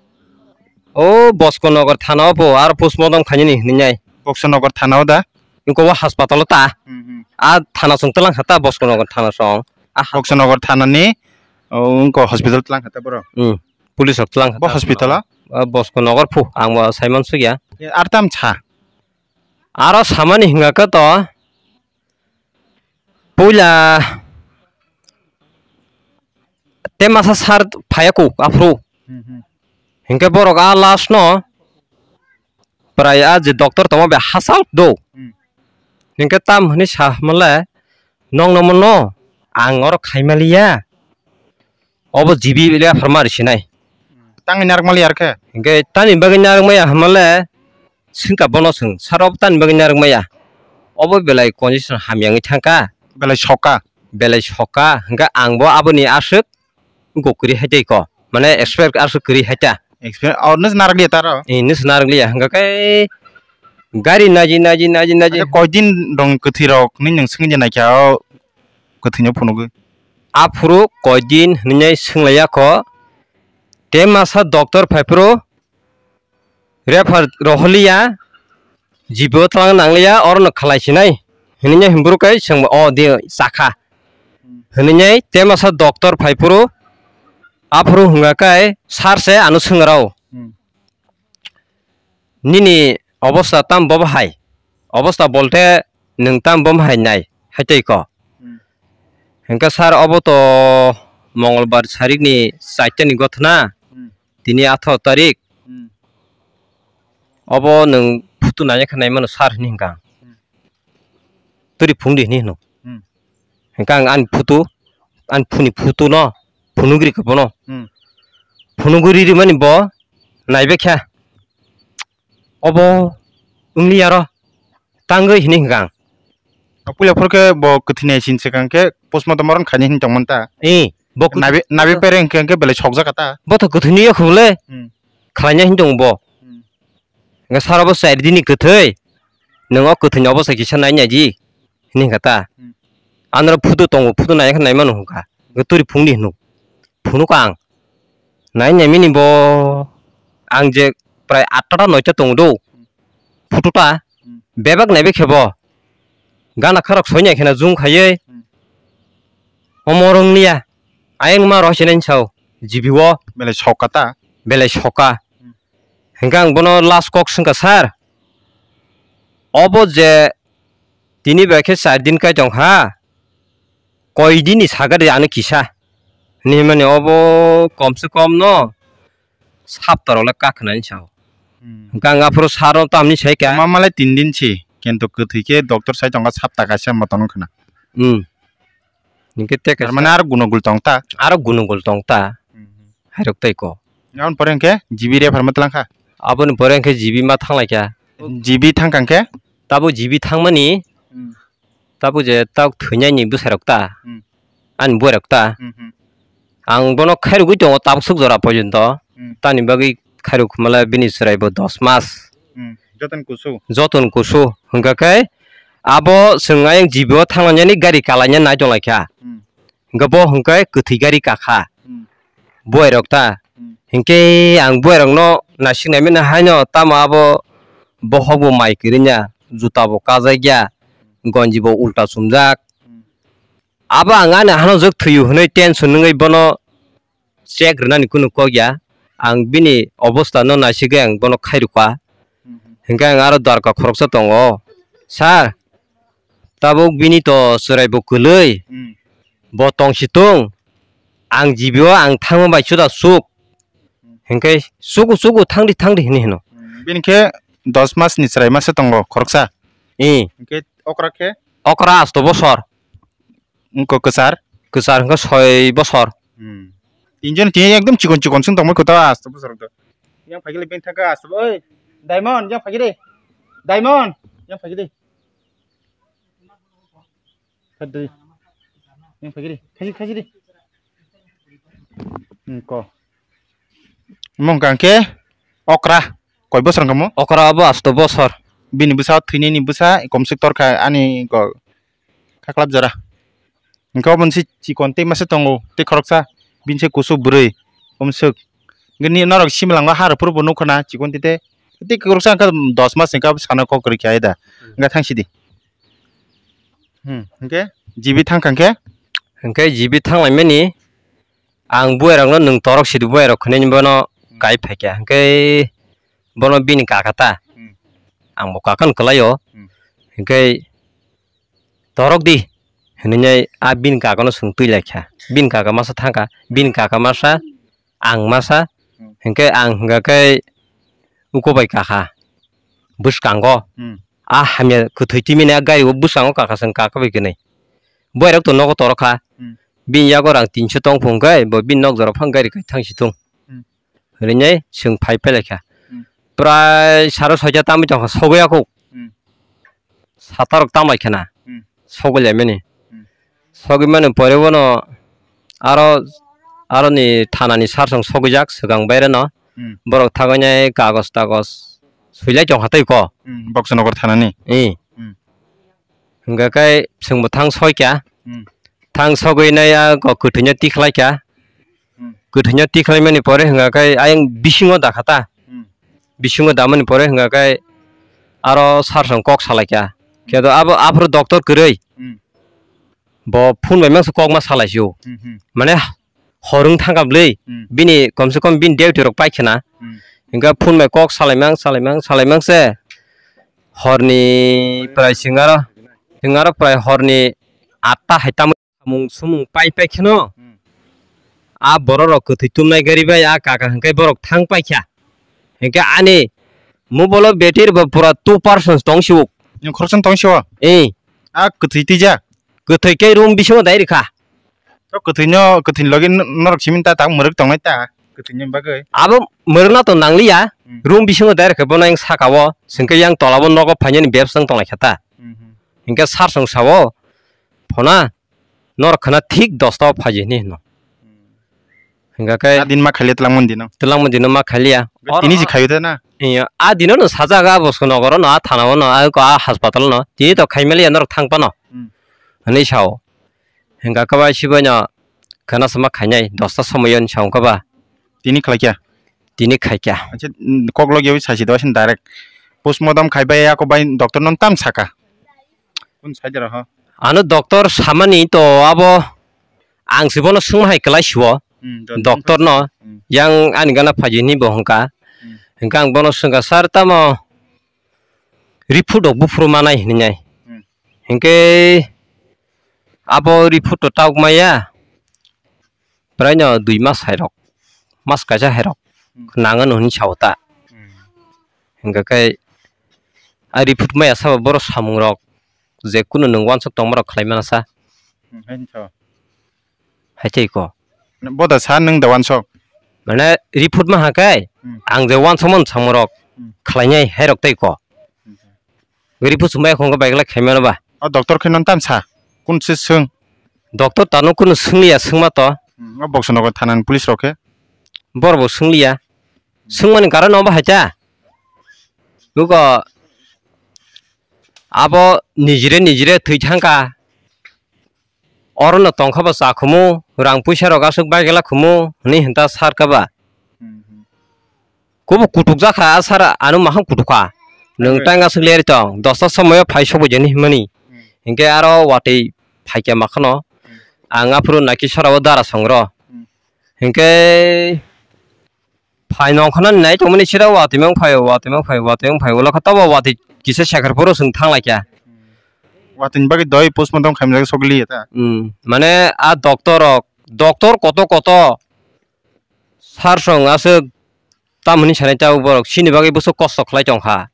o Bosco Nagar thana o bo aro postmortem khainani hinwi nai. Bosco Nagar thana o da? Ingko o hospital o ta. Hmm, hmm. A thana song twlang kha ta Bosco Nagar thana song. A ha- Bosco Nagar thana ni, o, ingko hospital twlang kha ta boro? Hmm. Police rok twlang kha ta. Bo hospital o? O Bosco Nagar phu, ang bo saiman sugya. Ar tam cha? Aro samani hinga khe to, puila te masa sar phaiya kuk aphuru. Hmm, hmm. Hinkhe borok a last no prai a je doctor tongma bai hachal do. Hmm. Hinkhe tam hwnwi sa hwnle, "Nokno mono ang oro khaimaliya." Obo G B le aphar mari sinai. Tangwi narwkmali ar khe? Hinkhe tani bagwi narwkmaya hwnmale swngkha bono swng, "Sir, obo tani bagwi narwkmaya?" Obo belai condition hamya wngwi thangkha. Belai sokha? Belai sokha, hinkhe ang bo aboni aswk gokri hai tei ko, mane expect aswk kwrwi hai ta. Expect, oh, nws narwkliya taro? Eh, nws narwkliya, hinkhe khe gari naji, naji, naji, naji. Acha, koidin dong kwthwi rok ni nwng swngwi naikha o kwthwino phunugwi? Aphuru koidin hinwi swnglaiyakho, te masa doctor phaiphuru refer rohorliya, G B o twlang nangliya, orono khalai sinai hinwi himburu kai swngbo, o di chakha hinwi te masa doctor phaiphuru, aphuru hwnga kai sir se ano swngwrao. Hmm. Nini obostha tam bo bahai? Obostha bolte nwng tam bo bahai nai hai tei ko? Hmm. Hinkhe sir, obo to Mongolbar sarikni chaitani gothna, hmm, tini atharo tarik. Hmm. Obo nwng photo naina khe naimano sir hinwi hinkha. Hmm. Turi phungdi hinwi hino. Hmm. Hinkhe ang ani photo, ani phuni photo no phunugri kha bono. Hmm. Phunugri rimani bo naibe kha. Obo wngli aro tangwi hinwi hinkha ang. Puila phuru khe bo kwthwini sini swkang khe postmortem oro khaina hinwi tongmani ta. Eh, bo kwth- nabi, nabi pere hinkhe, hinkhe belai sokjak kha ta. Bo to kwthwini yakho le. Hmm. Khlaina hinwi tongo bo. Hmm. Hinkhe sir, obo chair dini kwthwi. Nwng o kwthwini obo se kisa nai nai di. Hinwi hinkha ta. Hmm. Anoro photo tongo, photo nai khe naimano hinkha. Hinkhe turi phungdi hino. Phunukha ang. Nai naimani bo ang je prai atta ta noita tongo do. Photo ta. Hmm. Bebak naibe khe bo. Gana kharok soi nai kheno zoom khaiwi. Hmm. Omo rwngya. Ayang ma rw sinai sao. G B o. Belai sokha ta. Belai sokha. Hmm. Hinkhe ang bono last kok swngkha, "Sir, obo je tini bai khe char din kai tong kha, koi din ni sagari ano kisa?" Hinwi hwnmani obo kom se kom no sapta rok le kak khna hinwi sao. Hmm. Hinkhe ang aphuru sir no tamni sai kha. Ma malai tin din si, kintu kwthwi khe doctor sai tongkha sapta kaisa motom wng khna. Hmm. Hinkhe te kaisa. Tar mane aro gunogul tong ta? Aro gunogul tong ta. Hmm. Hairok tei ko. Aboni pore hinkhe G B refer ma tlang kha? Aboni pore hinkhe G B ma thang lai kha. G B thang kha hinkhe? Tabuk G B thangmani, hmm, tabuk je tabuk thwinaini bwsai rok ta, hmm, ani buai rok ta. Hmm, hmm. Ang bono khairogwi tongo tabuk swk jora porjonto. Hmm. Tani bagwi khairok khumala bini chwrai bo dos mas. Hmm. Joton kusu. Joton kusu. Hwnkha khe abo chwng ayang G B o thanglainani gari kalaina nai tonglaikha. Hmm. Hwnkhe bo hwnkhe kwthwi gari kakha. Hmm. Buairok ta. Hmm. Hinkhe ang buairokno naisik naimani haino tamo abo bohok bo mai kwrwngya, juta bo kajakya, gonji bo ulta chumjak. Hmm. Abo ang ani hano jwk thwiyo hwnwi tension wngwi bono check rwnani kunu kok ya. Ang bini obostha no naisigwi ang bono khairokha. Hmm. Hinkhe ang aro darka khoroksa tongo. Sir, tabuk bini to chwrai bo kwlwi. Hmm. Bo tongsi tong. Ang G B o ang thangma bai chuda suk. Hmm. Hinkhe sugu sugu thangdi thangdi hinwi hino. Hmm. Bini khe dos mas ni chwrai masa tongo khoroksa. I. Hinkhe okra khe? Okra asto bosor. Wngkha kwchar? Kwchar wngkha soi bosor. Hmm. Tinjon tini ekdom chikon chikon chwng tongmani kwtal asto bosor wngkha. Yang phaikhe le beng thangkha asto, oi, Diamond, yang phaikhe de. Diamond, yang phaikhe de. Phadri. Yang phaikhe de. Khaisi, khaisi de. Hmm, ko. Mong kangkhe okra. Koi bosor wngkha mo? Okra abo asto bosor. Bini bwsa thwinani bwsa komswk torkha ani ko khaklap jora. Hingke obo se chikon tei masa tongo, tei khoroksa bini se kusu bwrwi, omo swk. Hingke ni norok simalangma ha rw phuru bo nukha na chikon tei tei, tei khoroksa hingke dos mas hingke abo sana kok kwrwi khe ai da. Hingke thang sidi. Hmm, hingke G B thang kha hingke? Hingke G B thang laimani ang buai rokno nwng torok sidi buai rok hwnwi bono kai phaikha. Hingke bono bini kaka ta. Hmm. Ang bo kaka no kwlai o. Hmm. Hingke torok di hinwi a bini kaka no swng twi lai kha. Bini kaka masa thang kha, bini kaka masa, ang masa, hmm, hingke ang hingka khe uko bai kaka bwskango. Hmm. A hamya kwthwi twi mani a gari o bwskango kaka, swng kaka bai kwnwi. Boirok to nogo torok kha. Hmm. Bini yago rang tinso tong phung khe bo bini nok jora phang gari kai thang si thung. Hmm. Rinai chwng phai phai lai kha. Hmm. Prai saro soita tamwi tong kha, sogwi ya kho. Hmm. Sata rok tam lai kha na. Hmm. Sogwi lai mani. Hmm. Sogwi mani pore bono aro, aro ni thana ni sar song sogwi jak swkang baire no. Hmm. Borok thagwi nai kagos tagos swi lai tong kha tei ko. Hmm. Boxonagar thana ni. Eh. Hmm. Hingka khe chwng bo thang soi kha. Hmm. Thang sogwi nai a kok kwthwino tikhlai kha. Hmm. Kwthwino tikhlai mani pore hingka khe ayang bisingo da kha ta. Hmm. Bisingo da mani pore hingka khe aro sar song kok salai kha. Khe do abo aphuru doctor kwrwi. Hmm. Bo phone bai mangsa kok ma salai sio. Hmm, hmm. Mane hor wng thang kha bwlwi. Hmm. Bini kom se kom bini duty rok pai khna. Hmm. Hingka phone bai kok salai mang, salai mang, salai mang se. Horni prai singaro, singaro prai horni atta hai tamo samung sumung pai pai kheno. Hmm. A borok rok kwthwi tumnai gari bai a kaka hingke borok thang pai kha. Hingke ani mobile o battery bo pura two percent tong sio. Yang khoroksa tong sio? Eh. A kwthwi twijak? Kwthwi khe room bisingo dai rikha. To kwthwino, kwthwini logi n-, norok simi ta tang mwrwk tongnai ta, kwthwini bagwi. Abo mwrwkna to nangliya, hmm, room bisingo direct khe bono yang saka o, hmm, sengkhe yang tola o nogo phainani bebsa wng tonglaikha ta. Hmm, hmm. Hingkhe sar song sao, phona, norok khna thik dosta o phaji hinwi hino. Hmm. Hingkha khe a din ma khailiya twlangmani dino. Twlangmani dino ma khailiya. Tini si khaio ta na? Iya, a dino no sajak a bosko nogoro no, a thana o no, a ko a hospital no. Tini to khaimaliya norok thang phano. Hmm. Hinwi sao. Hingka khe bai sibai no khena sama khainai dosta somoyo ni sa wngkha ba. Tini khlai kya? Tini khai kya. Acha, mm, kok logya wi saisi do sin direct. Postmortem khai bai ako bai doctor non tam saka. Kun sai dera ho? Ano doctor samani to abo ang si bono swngma hai kwlai siwo. Hmm, doctor no. Hmm. Yang ani gana phaji ni bo hwnka. Hmm. Hingka ang bono swngkha, "Sir, tamo report rok buphuru manai?" hinwi nai. Hmm. Hinkhe abo report to tabuk maya, praino dui mas hai rok, mas kaisa hai rok, hmm, nangano hinwi sao ta. Hmm. Hinkhe khe a report maya sabo borok samung rok je kunu nwng uansuk tongma rok khlai mano sa. Hmm, hai sao. Hai tei ko. Boda sa nwng da uansuk? Mane report ma ha khe, hmm, ang je uansukmani samung rok, hmm, khlainai hai rok tei ko. Hmm. Gari pusu mai khongo bai glak khaimano ba. O doctor khe non tam sa? Kun se swng? Doctor tano kunu swngliya swngma to. Hmm, o boksa nogo thanani police rok khe? Bor bo swngliya. Swngmani karon obo hai ta. Buko abo nijire nijire thwi thangkha. Orono tongkha ba cha khumu, rang puisa rok aswk bai gela khumu, hwnwi hinta sar kha ba. Hmm, hmm. Kubu kutuk jakha, a sar ano maham kutuk kha. Nwng Right. tang aswk leri tong, dosta somoyo phai sokbo jani himani. Hmm. Hinkhe aro watwi phaikya makhano. Hmm. Ang aphuru naiki sora o dara songro. Hmm. Hinkhe phai nongkhornani nai tongmani sira watwi mang phai, watwi mang phai, watwi mang phai, ulo kha tobo watwi kisa sekhar phuru chwng thang lai kha. Watwini bagwi doi postmortem khaimjak sogli ta. Hmm, mane a doctor rok, doctor koto koto sar song aswk tamoni sanai ta borok chini bagwi bwswk kosto khlai tong kha.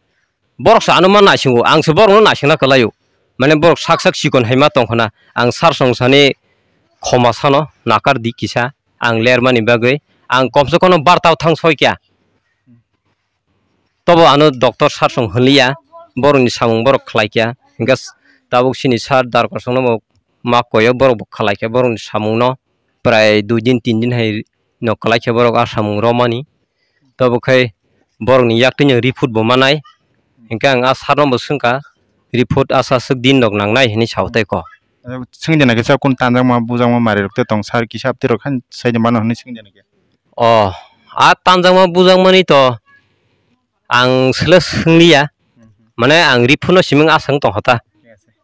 Borok se ano ma naisingo, ang se borokno naisingna kwlaio. Mane borok sak sak chikon hai ma tong khna, ang sar song sani khoma sano nakar di kisa, ang lermani bagwi, ang komse kono bartao thang soi kya. Tobo ano doctor sar song hwnliya, borokni samung borok khlai kya. Hingke tabuk sini sar darkar songno bo ma koyo, borok bo khlai kya borokni samungno. Prai dui din tin din hai no kwlai khe borok a samung romani. Tobo khai borokni yaktwino report bo manai. Hinkhe ang a sir no bo swngkha, report aswk aswk din rok nangnai hinwi sao tei kok. Swngde na kisa kun tanjakma bujakma mari rok te tong sir kisa abdi rok han sai de mano hinwi swngde na khe. O, a tanjakma bujakmani to ang swle swngliya. Mane ang report no siming aswk tongkha ta.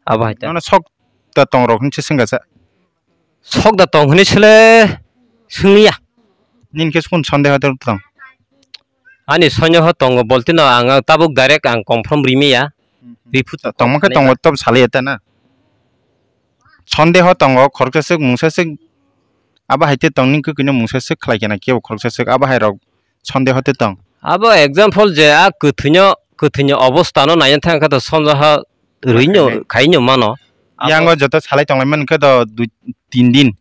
Abo hai ta. Nono sok da tong rok hinwi swngkha sa. Sok da tong hinwi sele swngya. Nini khe sukun sondeho tong? Ani sondeho tongo, boltino ang tabuk direct ang confirm rimaya. Report tongma khe tongo, tob salaya ta na. Sondeho tongo, khoroksa swk, mungsa swk, abo hai te tong, nini kwkhwino mungsa swk khlai khe na, kebo khoroksa swk, abo hai rok sondeho te tong. Abo example je a kwthwino, kwthwini obostha no naina thang khe to sondeho rwino khaino mano. Yango joto salai tonglaimani khe to dui tin din,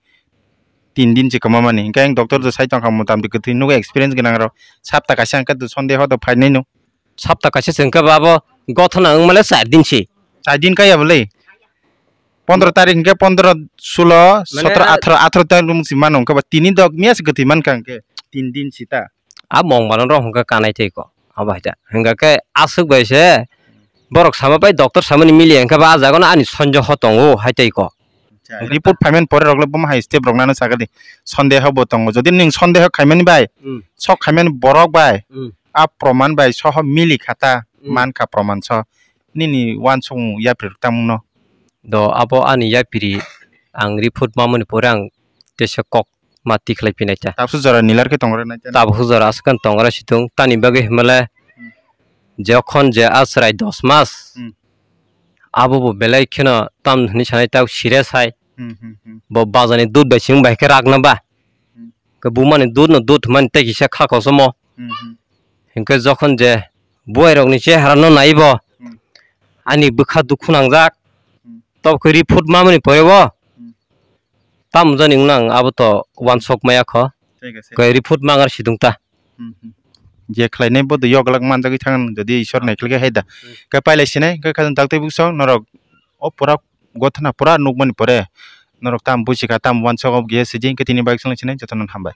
tin din se kwma mani. Hinkhe ang doctor to sai tongkha, motamti kwthwi nugo, experience gwnang rok. Sapta kaisa hinkhe to sondeho to phainai no. Sapta kaisa se hinkhe ba abo gothona wngmale char din se. Char din kaya bwle. Pondro tarik hinkhe pondro, sulo, sotro, atharo, atharo tarik mung si mano hinkhe ba tini dok miya se kwthwi mankha hinkhe tin din sita. A mong mano rok hwnkha kanai tei ko. Abo hai ta. Hwnkha khe aswk bai se borok sama bai doctor samani mili hwnkha ba a jaga no ani sonjo ho tongo hai tei ko. Report phaiman pore rok le boma hai step rok nano sakadi. Sondeho bo tongo. Jodi ning sondeho khaimani bai, hmm, sok khaimani borok bai, hmm, a proman bai soho mili khata, hmm, mankha proman so. Nini wansukmung yapri rok tangmung no. Do abo ani yapiri ang report mamani pore ang teisa kok ma tikhlai phinai ta. Tabuk jora nilar khe tongra nai ta. Tabuk jora aswk tongra situng tani bagwi himale jokhon je a chwrai dos mas, hmm, abo bo belai kheno tam hwnwi sanai ta serious hai. Hmm, hmm, hmm. Bo bazani dud bai sing bai khe rakna ba. Hmm. Ke bumani dud no dud hwnmani tei kisa kha kosomo. Hmm, hmm. Hinkhe jokhon je buai rokni chehara no naibo, hmm, ani bwkha dukhu nangjak. Hmm. Tok khe report mamani pore bo. Hmm. Tamo jani wngna ang abo to wansok maya kho. Thik ase. Koi report mangar sidung ta. Hmm, hmm. Je khlainai bo to yoglak manjagwi thang jodi Ishwar naikhlai khe hai da. Hmm. Khe pailai sinai khe khajang dakti bukso norok o pura gothana pura nukmani pore norok tam busi kha tam wansok o giya sijing khe tini bike swnglai sinai jotono hambai.